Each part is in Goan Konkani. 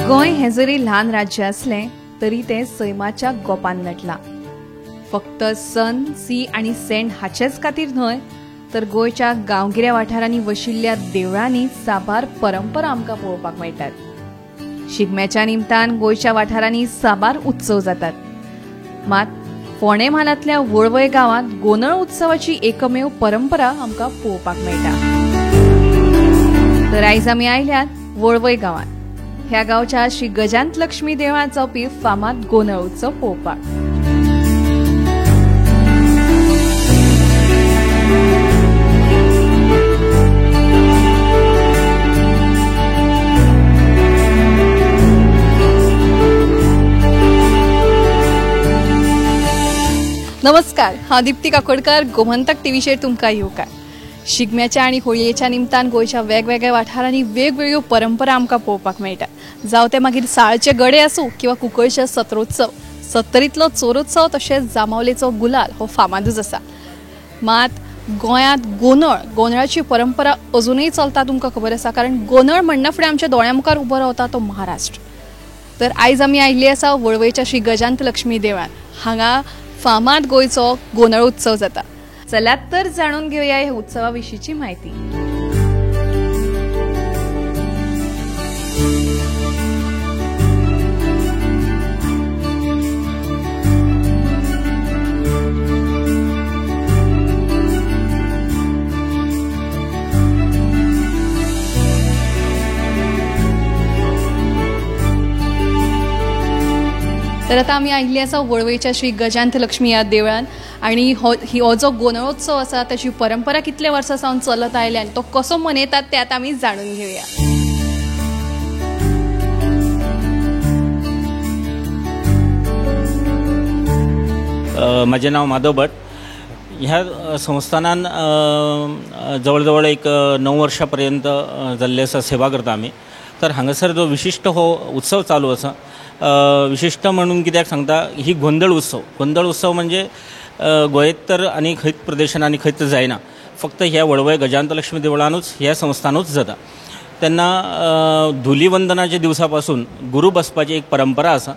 गोंय हें जरी ल्हान राज्य आसलें तरी तें सैमाच्या गोपान नटलां. फक्त सन, सी आनी सँड हाचेच खातीर न्हय तर गोंयच्या गांवगिऱ्या वाठारांनी वशिल्ल्या देवळांनी साबार परंपरा आमकां पळोवपाक मेळटात. शिगम्याच्या निमतान गोंयच्या वाठारांनी साबार उत्सव जातात. मात फोंडें म्हालांतल्या वळवय गांवांत गोंदळ उत्सवाची एकमेव परंपरा आमकां पळोवपाक मेळटा. तर आयज आमी आयल्यात वळवय गांवांत. ह्या गांवच्या श्री गजांत लक्ष्मी देवळांत जावपी फामाद गोंदळ उत्सव पळोवपाक. नमस्कार, हांव दीप्ती काकोडकर, गोमंतक टीव्हीचेर तुमकां येवकार. शिगम्याच्या आनी होळयेच्या निमतान गोंयच्या वेगवेगळ्या वाठारांनी वेगवेगळ्यो परंपरा आमकां पळोवपाक मेळटात. जावं ते मागीर साळचे गडे आसूं किंवा कुंकळचे सत्रोत्सव, सत्तरींतलो चोरोत्सव तशेंच जांबावलेचो गुलाल हो फामादूच आसा. मात गोंयांत गोंदळाची परंपरा अजुनूय चलता तुमकां खबर आसा, कारण गोंदळ म्हणना फुडें आमच्या दोळ्यां मुखार उबो रावता तो महाराष्ट्र. तर आयज आमी आयिल्ली आसा वळवयच्या श्री गजांत लक्ष्मी देवळांत. हांगा फामाद गोंयचो गोंदळ उत्सव जाता. चलात तर जाणून घेऊया ह्या उत्सवा विशींची म्हायती. तर आता आमी आयिल्ली आसा वळवयच्या श्री गजांत लक्ष्मी ह्या देवळान आनी हो जो गोंदळोत्सव आसा ताची परंपरा कितले वर्सां सावन चलत आयल्या आनी तो कसो मनयतात ते आतां आमी जाणून घेवया. म्हजें नांव माधव भट. ह्या संस्थानान जवळ जवळ एक 9 वर्षां पर्यंत जाल्ले आसा सेवा करता आमी. तर हांगासर जो विशिश्ट हो उत्सव चालू आसा, विशिश्ट म्हणून कित्याक सांगता, ही गोंदळ उत्सव. गोंदळ उत्सव म्हणजे गोंयेंत तर आनी खंयच प्रदेशान आनी खंयच जायना, फक्त ह्या वळवय गजांत लक्ष्मी देवळानूच ह्या संस्थानूच जाता. तेन्ना धुलीवंदनाच्या दिवसा पासून गुरू बसपाची एक परंपरा आसा.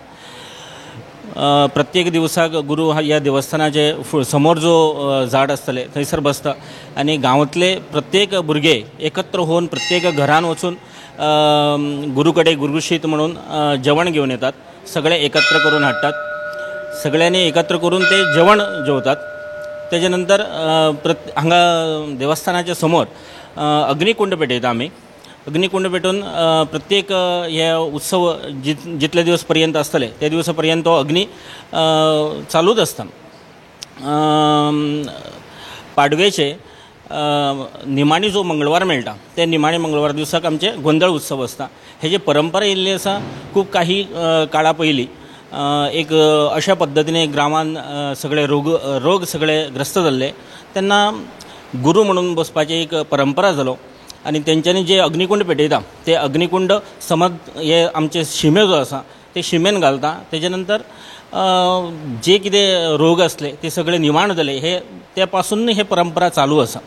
प्रत्येक दिवसाक गुरू ह्या देवस्थानाचे समोर जो झाड आसतलें थंयसर बसता आनी गांवांतले प्रत्येक भुरगे एकत्र होवन प्रत्येक घरान वचून गुरू कडेन गुरुशीत म्हणून जेवण घेवन येतात. सगळे एकत्र करून हाडटात, सगळ्यांनी एकत्र करून ते जेवण जेवतात. तेजे नंतर हांगा देवस्थानाच्या समोर अग्निकुंड पेटयता आमी. अग्निकुंड पेटोवन प्रत्येक हे उत्सव जितले दिवस पर्यंत आसतले त्या दिवसा पर्यंत तो अग्नी चालूच आसता. पाडवेचे निमाणी जो मंगळवार मेळटा ते निमाणे मंगळवार दिवसाक आमचे गोंदळ उत्सव आसता. हेजे परंपरा येयल्ली आसा खूब काही काळा पयलीं. एक अशा पद्दतीने ग्रामान सगळे रोग सगळे ग्रस्त जाल्ले तेन्ना गुरू म्हणून बसपाची एक परंपरा जालो आनी तेंच्यांनी जे अग्निकुंड पेटयता ते अग्निकुंड समज हे आमचे शिमे जो आसा ते शिमेन घालता. तेजे नंतर जे कितें रोग आसले ते सगळे निवाण जाले. हे ते पासून हे परंपरा चालू आसा.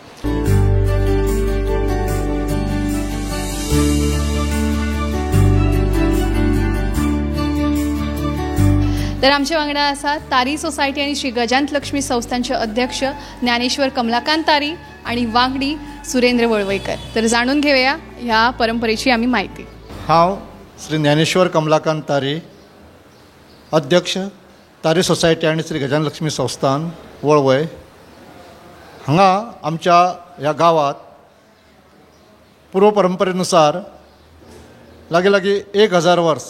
तर आमचे वांगडा आसा तारी सोसायटी आनी श्री गजांत लक्ष्मी संस्थांचे अध्यक्ष ज्ञानेश्वर कमलाकांत तारी आनी वांगडी सुरेंद्र वळवयकर. तर जाणून घेऊया ह्या परंपरेची आमी म्हायती. हांव श्री ज्ञानेश्वर कमलाकांत तारी, अध्यक्ष तारी सोसायटी आनी श्री गजानन लक्ष्मी संस्थान वळवय. हांगा आमच्या ह्या गांवांत पूर्व परंपरेनुसार लागीं लागीं 1000 वर्स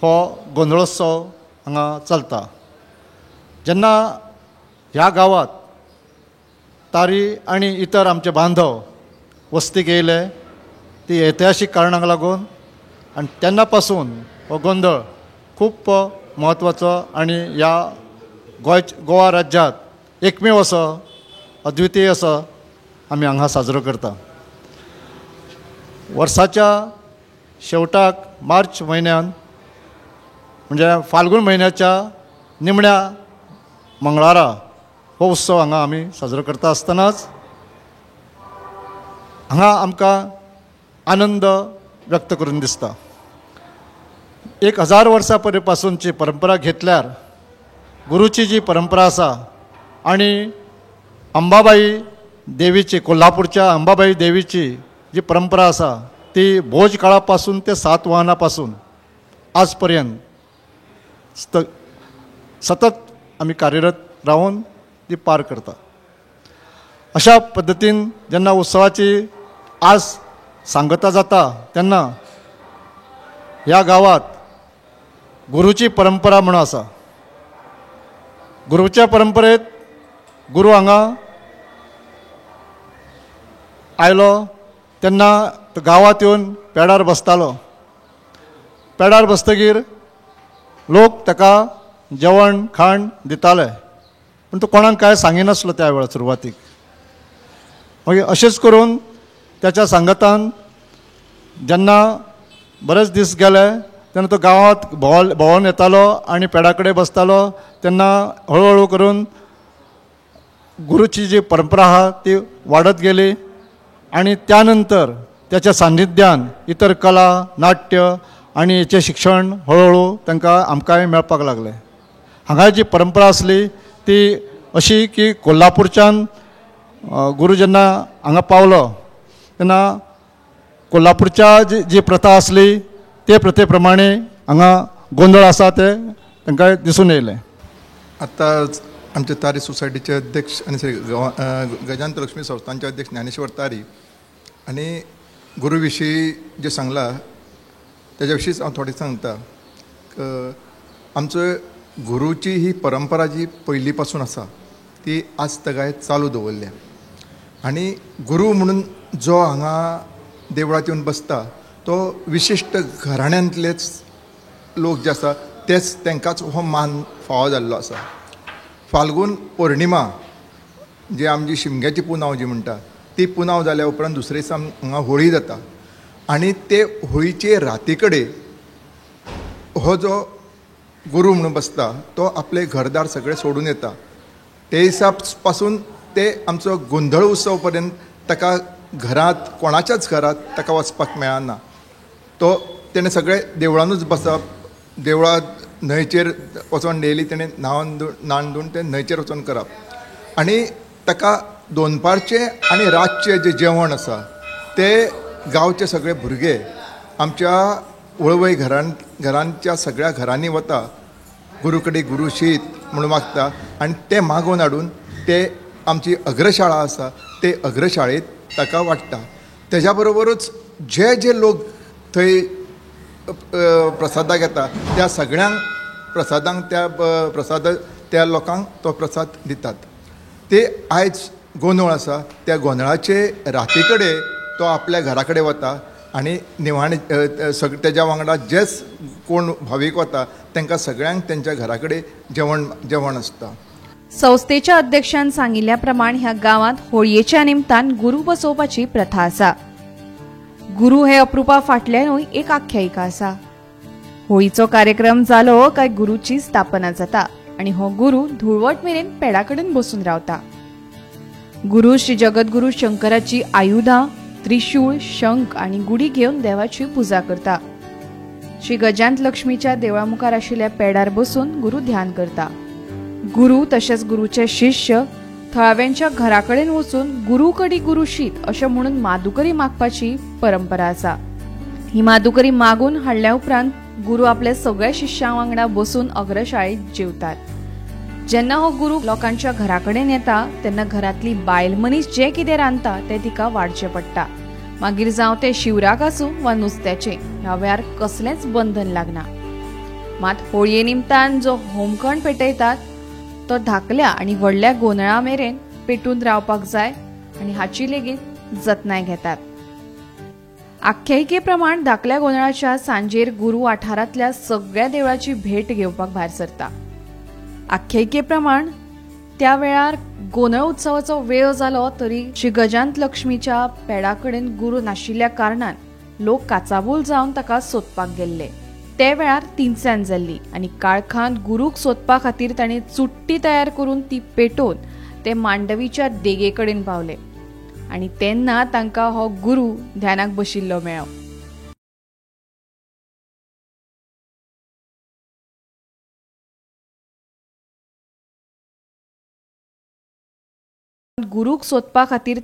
हो गोंदळोत्सव हांगा चलता. जेन्ना ह्या गांवांत तारी आनी इतर आमचे बांधव वस्तीक येयले ती ऐतिहासीक कारणांक लागून, आनी तेन्ना पासून हो गोंदळ खूब म्हत्वाचो आनी ह्या गोवा राज्यांत एकमेव असो अद्वितीय असो आमी हांगा साजरो करता. वर्साच्या शेवटाक मार्च म्हयन्यान म्हणजे फाल्गून म्हयन्याच्या निमण्या मंगळारा हो उत्सव हांगा आमी साजरो करता आसतनाच हांगा आमकां आनंद व्यक्त करून दिसता. 1000 वर्सां पयलीं पासूनची परंपरा घेतल्यार गुरुची जी परंपरा आसा आनी अंबाबाई देवीची, कोल्हापूरच्या अंबाबाई देवीची जी परंपरा आसा ती भोज काळा पासून ते सातवाहना पासून आज पर्यंत सतत आमी कार्यरत रावन ती पार करता. अशा पद्दतीन जेन्ना उत्सवाची आज सांगता जाता तेन्ना ह्या गांवांत गुरुची परंपरा म्हणून आसा. गुरुच्या परंपरेत गुरु हांगा आयलो तेन्ना गांवांत येवन पेडार बसतालो. पेडार बसतगीर लोक ताका जेवण खाण दिताले, पूण तो कोणाक कांय सांगिनासलो त्या वेळार सुरवातीक. मागीर अशेंच करून त्याच्या सांगातान जेन्ना बरेच दीस गेले तेन्ना तो गांवांत भोंवन येतालो आनी पेडा कडेन बसतालो. तेन्ना हळुहळू करून गुरुची जी परंपरा आहा ती वाडत गेली आनी त्या नंतर त्याच्या सान्निध्यान इतर कला, नाट्य आनी हेचें शिक्षण हळुहळू तांकां आमकांय मेळपाक लागलें. हांगा जी परंपरा आसली ती अशी की कोल्हापूरच्यान गुरु जेन्ना हांगा पावलो तेन्ना कोल्हापूरच्या जी जी प्रथा आसली ते प्रथे प्रमाणे हांगा गोंदळ आसा ते तांकां दिसून येयलें. आतां आमचे तारी सोसायटीचे अध्यक्ष आनी श्री गजांत लक्ष्मी संस्थांचे अध्यक्ष ज्ञानेश्वर तारी आनी गुरू विशीं जें सांगलां तेज्या विशींच हांव थोडें सांगता. आमचो गुरुची ही परंपरा जी पयलीं पासून आसा ती आज तगाय चालू दवरल्या आनी गुरू म्हणून जो हांगा देवळांत येवन बसता तो विशिश्ट घराण्यांतलेच लोक जे आसा तेच तांकांच हो मान फावो जाल्लो आसा. फाल्गून पौर्णिमा जी आमची शिमग्याची पुनाव जी म्हणटा ती पुनाव जाल्या उपरांत दुसरे दिसा हांगा होळी जाता आनी ते होळीचे राती कडेन हो जो गुरू म्हणून बसता तो आपले घरदार सगळे सोडून येता. ते दिसा पासून ते आमचो गोंधळ उत्सव पर्यंत ताका घरांत कोणाच्याच घरांत ताका वचपाक मेळना. तो तेणें सगळे देवळानूच बसप, देवळांत न्हंयचेर वचोन डेली तेणें न्हावन न्हाण धुवन तें न्हंयचेर वचोन करप आनी ताका दनपारचें आनी रातचें जें जेवण आसा तें गांवचे सगळे भुरगे आमच्या वळवय घरांच्या सगळ्या घरांनी वता, गुरू कडेन गुरू शीत म्हणून मागता आनी तें मागोवन हाडून ते आमची अग्रशाळा आसा ते अग्रशाळेंत ताका वाडटा. तेज्या बरोबरूच जे जे लोक थंय प्रसादाक येता त्या सगळ्यांक प्रसादांक त्या प्रसाद त्या लोकांक तो प्रसाद दितात. ते आयज गोंदळ आसा त्या गोंदळाचे राती कडेन तो आपल्या घरा कडेन वता आनी निमाणे सगळे तेज्या वांगडा जेच कोण भावीक वता तांकां सगळ्यांक तेंच्या घरा कडेन जेवण आसता. संस्थेच्या अध्यक्षान सांगिल्ल्या प्रमाण ह्या गांवांत होळयेच्या निमतान गुरू बसोवपाची प्रथा आसा. गुरू हे अप्रुपा फाटल्यानूय एक आख्यायिका आसा. होळीचो कार्यक्रम जालो काय गुरूची स्थापना जाता आनी हो गुरू धुळवट मेरेन पेडा कडेन बसून रावता. गुरू श्री जगद्गुरू शंकराची आयुधां, त्रिशूळ, शंख आनी गुडी घेवन देवाची पुजा करता. श्री गजांत लक्ष्मीच्या देवळा मुखार आशिल्ल्या पेडार बसून गुरू ध्यान करता. गुरू तशेंच गुरूचे शिष्य थळाव्यांच्या घरा कडेन वचून गुरू कडी गुरू शीत अशें म्हणून मादुकरी मागपाची परंपरा आसा. ही मादुकरी मागून हाडल्या उपरांत गुरू आपल्या सगळ्या शिष्यां वांगडा बसून अग्रशाळेत जेवतात. जेन्ना हो गुरू लोकांच्या घरा कडेन येता तेन्ना घरांतली बायल मनीस जें कितें रांदता तें तिका वाडचें पडटा. मागीर जावं तें शिवराक आसूं वा नुस्त्याचें, ह्या वेळार कसलेंच बंधन लागना. मात होळये निमतान जो होमखण पेटयतात तो धाकल्या आनी व्हडल्या गोंदळा मेरेन पेटून रावपाक जाय आनी हाची लेगीत जतनाय घेतात. आख्यायिके प्रमाण धाकल्या गोंदळाच्या सांजेर गुरू वाठारांतल्या सगळ्या देवळाची भेट घेवपाक भायर सरता. आख्यायिके प्रमाण त्या वेळार गोंदळ उत्सवाचो वेळ जालो तरी श्री गजांत लक्ष्मीच्या पेडा कडेन गुरू नाशिल्ल्या कारणान लोक काचाबूल जावन ताका सोदपाक गेल्ले. ते वेळार तिनसांज जाल्ली आनी काळखांत गुरूक सोदपा खातीर ताणें चुट्टी तयार करून ती पेटोवन ते मांडवीच्या देगे कडेन पावले आनी तेन्ना तांकां हो गुरू ध्यानाक बशिल्लो मेळ्ळो. उपरांत गुरूक सोदपा खातीर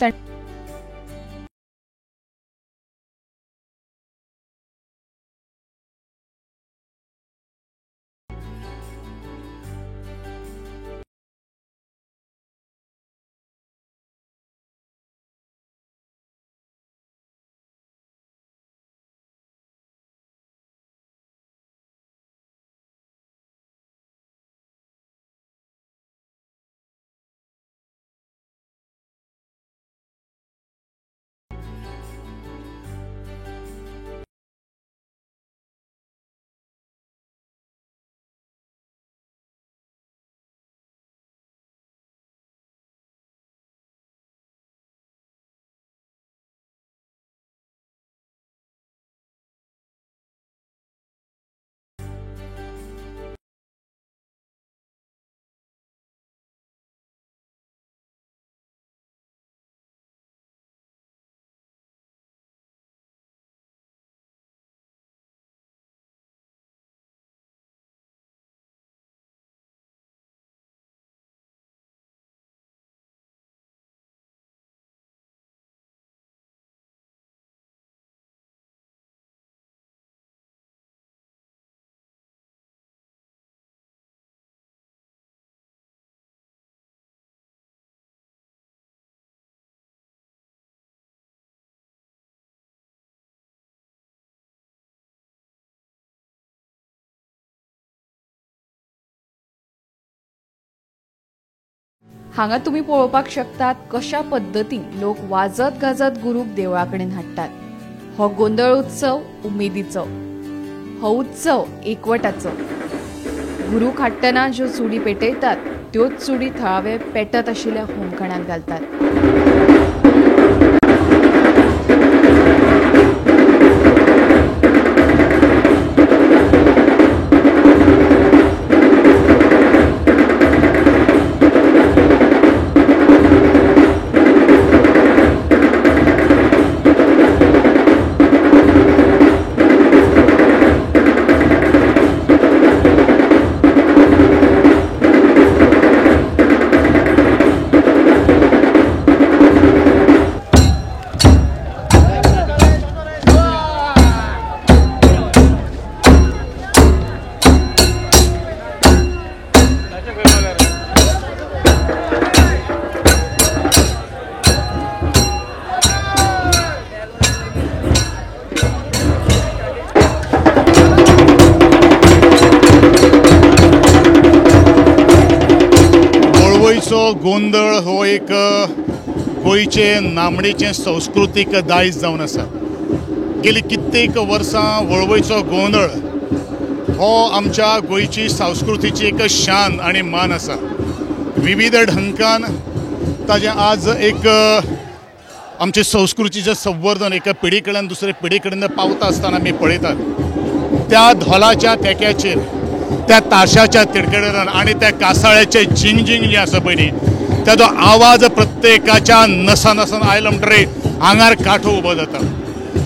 हांगा तुमी पळोवपाक शकतात कशा पद्दतीन लोक वाजत गाजत गुरूक देवळा कडेन हाडटात. हो गोंदळ उत्सव उमेदीचो, हो उत्सव एकवटाचो. गुरूक हाडटना ज्यो चुडी पेटयतात त्योच चुडी थळावे पेटत आशिल्ल्या होमखणांत घालतात. गोंदळ हो एक गोंयचे नामणेचें संस्कृतीक दायज जावन आसा. गेली कित्येक वर्सां वळवयचो गोंदळ हो आमच्या गोंयची संस्कृतीची एक शान आनी मान आसा. विविध ढंगान ताजें आज एक आमचे संस्कृतीचें संवर्धन एका पिढी कडल्यान दुसरे पिढी कडेन पावता आसतना आमी पळयतात. त्या धोलाच्या तेक्याचेर, त्या ताशाच्या तिडकडेन आनी त्या कासाळ्याचे झिंगझिंग जे आसा पळय न्ही, ताजो आवाज प्रत्येकाच्या नसा नसान आयलो म्हणटकीर आंगार कांठो उबो जाता.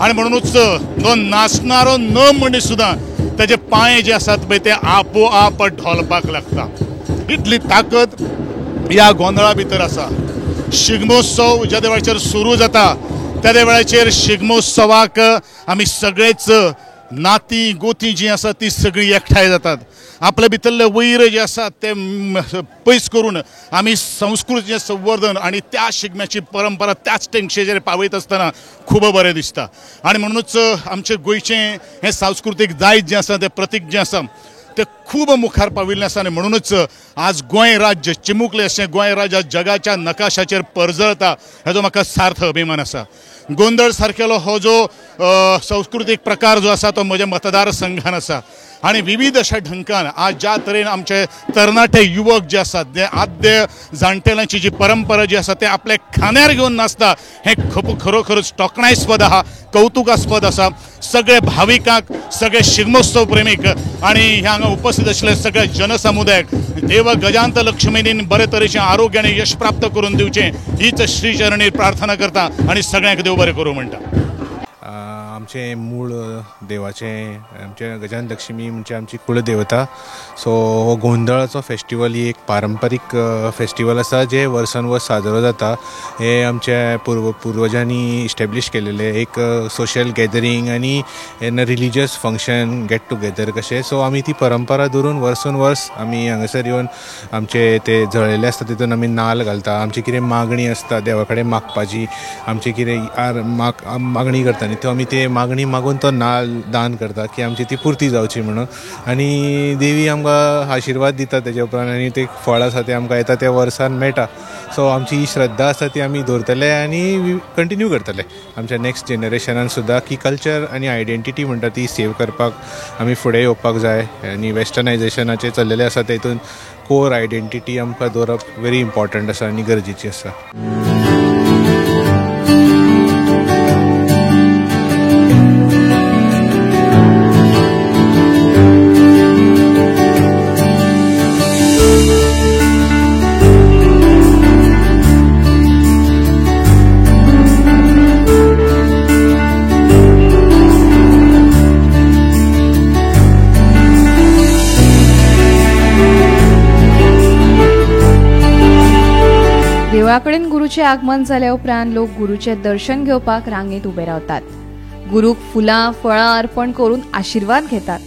आनी म्हणुनूच तो नाचणारो न मनीस सुद्दां ताजे पांय जे आसात पळय ते आपोआप ढोलपाक लागता. इतली ताकद ह्या गोंदळा भितर आसा. शिगमोत्सव ज्या वेळाचेर सुरू जाता त्या वेळाचेर शिगमोत्सवाक आमी सगळेच नाती गोती जी आसा ती सगळी एकठांय जातात. आपल्या भितरले वैर जे आसात ते पयस करून आमी संस्कृतीचें संवर्धन आनी त्या शिगम्याची परंपरा त्याच तेंगशेचेर पावयत आसतना खूब बरें दिसता. आनी म्हणुनूच आमचें गोंयचें हें सांस्कृतीक दायज जें आसा तें प्रतीक जें आसा तें खूब मुखार पाविल्लें आसा. आनी म्हणुनूच आज गोंय राज्य चिमुकलें अशें गोंय राज्य जगाच्या नकाशाचेर परजळता हेजो म्हाका सार्थ अभिमान आसा. गोंदळ सारकेलो हो जो सांस्कृतीक प्रकार जो आसा तो म्हज्या मतदारसंघान आसा. आनी विविध अशा ढंगान आज ज्या तरेन आमचे तरणाटे युवक जे आसात ते आद्य जाणटेल्यांची जी परंपरा जी आसा ते आपल्या खांद्यार घेवन नाचता हें खरोखरच तोखणायस्पद आहा, कौतुकास्पद आसा. सगळे भाविकांक, सगळे शिगमोत्सव प्रेमीक आनी ह्या हांगा उपस्थित आशिल्ले सगळे जनसमुदायाक देव गजांत लक्ष्मीन बरे तरेचें आरोग्य आनी यश प्राप्त करून दिवचें हीच श्रीचरणी प्रार्थना करता आनी सगळ्यांक देव बरें करूं म्हणटा. आमचें मूळ देवाचें आमचें गजानन लक्ष्मी म्हणजे आमची कुळदेवता. सो हो गोंधळाचो फेस्टिवल ही एक पारंपारीक फेस्टिवल आसा जे वर्सान वर्स साजरो जाता. हे आमच्या पुर्वजांनी इस्टेब्लिश केलेले एक सोशल गॅदरींग आनी रिलीजियस फंक्शन गेट टुगेदर कशें. सो आमी ती परंपरा धरून वर्सान वर्स आमी हांगासर येवन आमचे ते जळयल्ले आसता तितून आमी नाल घालता. आमची कितें मागणी आसता देवा कडेन मागपाची, आमची कितें मागणी करता न्ही, त्यो आमी ते मागणी मागून तो नाल दान करता की आमची ती पुर्ती जावची म्हणून. आनी देवी आमकां आशिर्वाद दिता तेजे उपरांत आनी ते फळ आसा तें आमकां येता त्या वर्सान मेळटा. सो आमची ही श्रद्धा आसा ती आमी दवरतले आनी कंटिन्यू करतले आमच्या नेक्स्ट जनरेशनान सुद्दां, की कल्चर आनी आयडेंटिटी म्हणटा ती सेव करपाक आमी फुडें येवपाक जाय. आनी वेस्टर्नायजेशनाचें चल्लेलें आसा तेतून कोर आयडेंटिटी आमकां दवरप वेरी इम्पॉर्टंट आसा आनी गरजेची आसा. देवळाकडेन गुरूचे आगमन जाल्या उपरांत लोक गुरूचे दर्शन घेवपाक रांगेत उबे रावतात. गुरूक फुलां फळां अर्पण करून आशिर्वाद घेतात.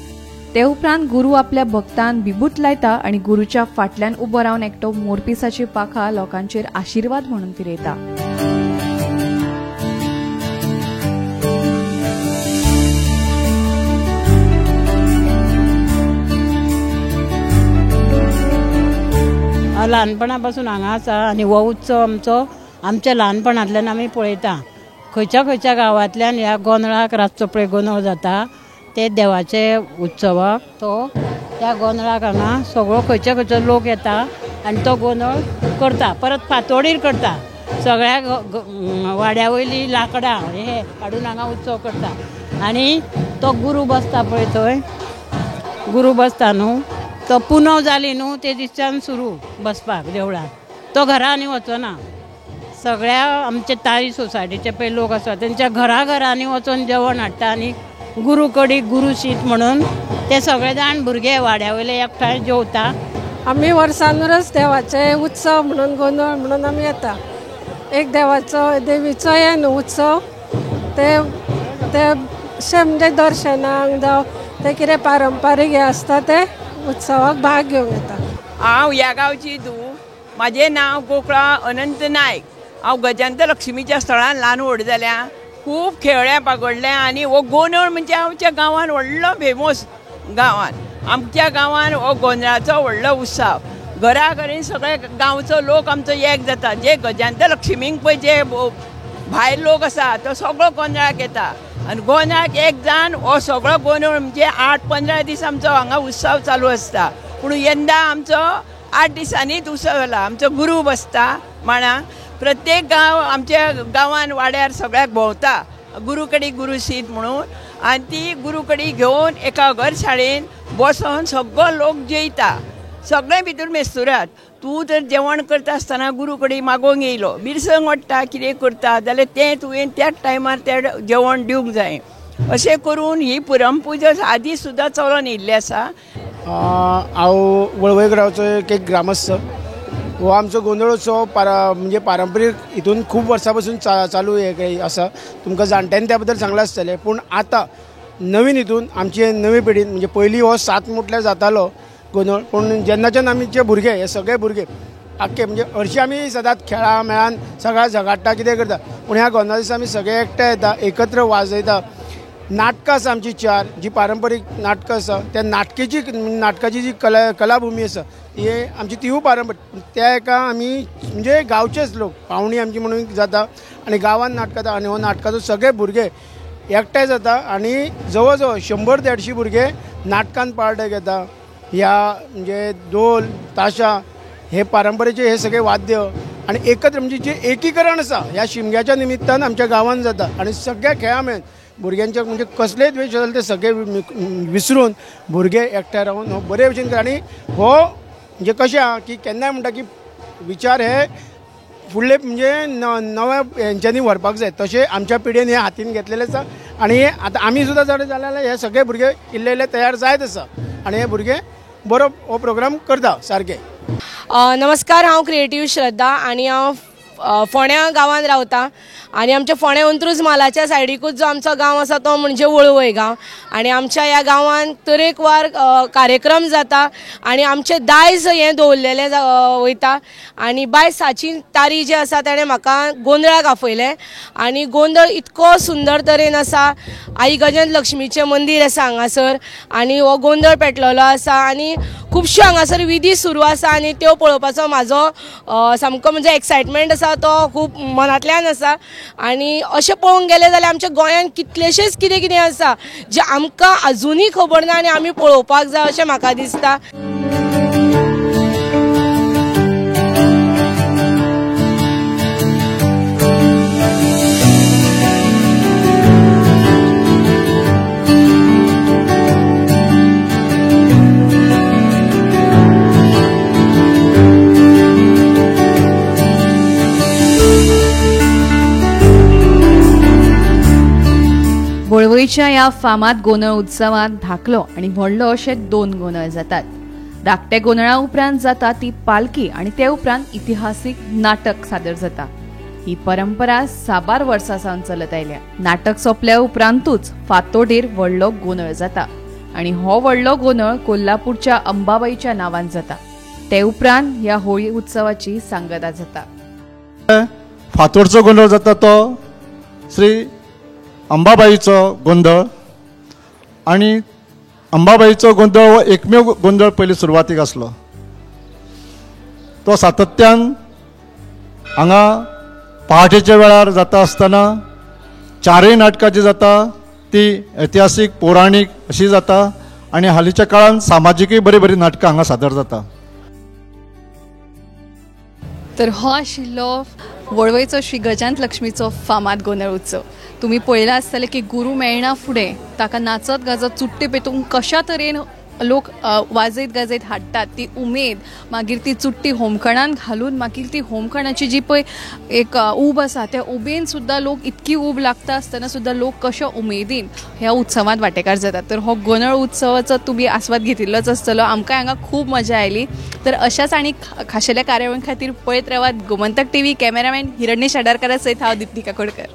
ते उपरांत गुरू आपल्या भक्तान बिबूत लायता आनी गुरूच्या फाटल्यान उबो रावन एकटो मोरपिसाची पाखां लोकांचेर आशिर्वाद म्हणून फिरयता. ल्हानपणा पासून हांगा आसा आनी हो उत्सव आमचो आमच्या ल्हानपणांतल्यान आमी पळयता. खंयच्या खंयच्या गांवांतल्यान ह्या गोंदळाक रातचो पळय गोंदळ जाता ते देवाचे उत्सवाक, तो त्या गोंदळाक हांगा सगळो खंयच्या खंयचो लोक येता आनी तो गोंदळ करता. परत फांतोडीर करता, सगळ्या वाड्या वयली लांकडां हे हाडून हांगा उत्सव करता. आनी तो गुरू बसता पळय थंय, गुरू बसता न्हू तो पुनव जाली न्हू ते दिसाच्यान सुरू बसपाक देवळान, तो घरा आनी वचना. सगळ्या आमचे तारी सोसायटीचे पळय लोक आसा तेंच्या घरा घरांनी वचून जेवण हाडटा आनी गुरू कडी गुरू शीत म्हणून ते सगळे जाण भुरगे वाड्या वयले एकठांय जेवता. आमी वर्सानूच देवाचे उत्सव म्हणून गोंदळ म्हणून आमी येता. एक देवाचो देवीचो हे न्हू उत्सव, ते ते अशें म्हणजे दर्शनाक जावं ते कितें पारंपारीक हें आसता ते उत्सवाक भाग घेवंक येता. हांव ह्या गांवची धूव, म्हाजें नांव गोकळा अनंत नायक. हांव गजानन लक्ष्मीच्या स्थळान ल्हान व्हड जाल्या, खूब खेळ्ळें पागडलें. आनी हो गोंदळ म्हणजे आमच्या गांवान व्हडलो फेमस गांवान, आमच्या गांवान हो गोंदळाचो व्हडलो उत्सव. घरा घरीन सगळे गांवचो लोक आमचो एक जाता. जे गजानन लक्ष्मीक पळय जे भायर लोक आसा तो सगळो गोंदळाक येता आनी गोंदळाक एक जावन हो सगळो गोंदळ म्हणजे 8-15 दीस आमचो हांगा उत्सव चालू आसता. पूण यंदा आमचो 8 दिसांनीच उत्सव जाला. आमचो गुरू बसता माणाक, प्रत्येक गांव आमच्या गांवान वाड्यार सगळ्याक भोंवता गुरू कडी गुरू शीत म्हणून, आनी ती गुरू कडी घेवन एका घर शाळेन बसोन सगळो लोक जेयता. सगळे भितर मेस्तुरात. तूं जर जेवण करता आसतना गुरू कडेन मागोवंक येयलो, मिरसांग वाडटा कितें करता जाल्यार तें तुवें त्याच टायमार तें जेवण दिवंक जाय. अशें करून ही परंपरा आदी सुद्दां चलोन येयल्ली आसा. हांव वळवय गांवचो एक ग्रामस्थ. हो आमचो गोंदळ उत्सव म्हणजे पारंपरीक हितून खूब वर्सां पासून चालू हे आसा. तुमकां जाणट्यांनी त्या बद्दल सांगलां आसतलें, पूण आतां नवीन हितून आमचे नवे पिढीन म्हणजे पयलीं हो 7 म्हटल्यार जातालो गोंदळ, पूण जेन्नाच्यान आमचे भुरगे हे सगळे भुरगे आख्खे म्हणजे हरशीं आमी सदांच खेळा मेळान सगळ्या झगाडटा कितें करता, पूण ह्या गोंदळा दिसा आमी सगळे एकठांय येता, एकत्र वाजयता. नाटकां आसा आमची 4 जी पारंपरीक नाटकां आसा, त्या नाटकाची जी कलाभुमी आसा ही आमची तिवूय पारंपरीक. त्या एका आमी म्हणजे गांवचेच लोक पावणी आमची म्हणून जाता आनी गांवान नाटकां जाता आनी हो नाटकाचो सगळे भुरगे एकठांय जाता आनी जवळ जवळ 100-150 भुरगे नाटकान पार्ट घेता. ह्या म्हणजे ढोल ताशा हे पारंपरेचे हे सगळे वाद्य आनी एकत्र म्हणजे जे एकीकरण आसा ह्या शिमग्याच्या निमित्तान आमच्या गांवान जाता आनी सगळ्या खेळा मेळून भुरग्यांच्या म्हणजे कसलेय द्वेश जाल्यार ते सगळे विसरून भुरगे एकठांय रावन हो बरे भशेन. आनी हो म्हणजे कशें आहा की केन्नाय म्हणटा की विचार हे फुडले म्हणजे नव्या हेंच्यांनी व्हरपाक जाय, तशें आमच्या पिढयेन हें हातीन घेतलेलें आसा आनी आतां आमी सुद्दां जाणा जाले जाल्यार हे सगळे भुरगे इल्ले इल्ले तयार जायत आसा आनी हे भुरगे बरो हो प्रोग्राम करता सारके. नमस्कार, हांव क्रिएटीव श्रद्धा आनी हांव फोंड्या गांवांत रावता आनी आमच्या फोंड्या अंत्रुज म्हालाच्या सायडीकूच जो आमचो गांव आसा तो म्हणजे वळवय गांव आनी आमच्या ह्या गांवांत तरेकवार कार्यक्रम जाता आनी आमचें दायज हें दवरलेलें वयता आनी बाय साची तारी जी आसा ताणें म्हाका गोंदळाक आपयलें आनी गोंदळ इतको सुंदर तरेन आसा. आई गजानन लक्ष्मीचें मंदीर आसा हांगासर आनी हो गोंदळ पेटलेलो आसा आनी खुबश्यो हांगासर विधी सुरू आसा आनी त्यो पळोवपाचो म्हाजो सामको म्हणजे एक्सायटमेंट आसा, तो खूब मनांतल्यान आसा. आनी अशें पळोवंक गेलें जाल्यार आमच्या गोंयांत कितलेशेच कितें कितें आसा जें आमकां अजुनूय खबर ना आनी आमी पळोवपाक जाय अशें म्हाका दिसता. वळवयच्या ह्या फामाद गोंदळ उत्सवांत धाकलो आनी व्हडलो अशे दोन गोंदळ जातात. धाकट्या गोंदळा उपरांत जाता ती पालखी आनी ते उपरांत इतिहासीक नाटक सादर जाता. ही परंपरा साबार वर्सां सावन चलत आयल्या. नाटक सोंपल्या उपरांतूच फांतोडेर व्हडलो गोंदळ जाता आनी हो व्हडलो गोंदळ कोल्हापूरच्या अंबाबाईच्या नांवान जाता. ते उपरांत ह्या होळी उत्सवाची सांगता जाता. फांतोडचो गोंदळ जाता तो श्री अंबाबाईचो गोंदळ आनी अंबाबाईचो गोंदळ हो एकमेव गोंदळ पयलीं सुरवातीक आसलो. तो सातत्यान हांगा पहाटेच्या वेळार जाता आसतना चारय नाटकां जी जाता ती ऐतिहासीक पौराणीक अशी जाता आनी हालींच्या काळान सामाजिकूय बरीं बरीं नाटकां हांगा सादर जाता. तर हो आशिल्लो वळवयचो श्री गजानन लक्ष्मीचो फामाद गोंदळ उत्सव. तुमी पळयलां आसतलें की गुरू मेळना फुडें ताका नाचत गाजत चुट्टे पेटोवन कशा तरेन लोक वाजयत गाजयत हाडटात ती उमेद, मागीर ती चुट्टी होमखणान घालून मागीर ती होमखणाची जी पळय एक ऊब आसा त्या उबेन सुद्दां लोक इतकी ऊब लागता आसतना सुद्दां लोक कशा उमेदीन ह्या उत्सवांत वांटेकार जातात. तर हो गोंदळ उत्सवाचो तुमी आस्वाद घेतिल्लोच आसतलो. आमकां हांगा खूब मजा आयली. तर अशाच आनी खाशेल्या कार्यावळी खातीर पळयत रावात गोमंतक टीव्ही. कॅमेरामॅन हिरण्य शाडारकारा सयत हांव दीप्ती काकोडकर.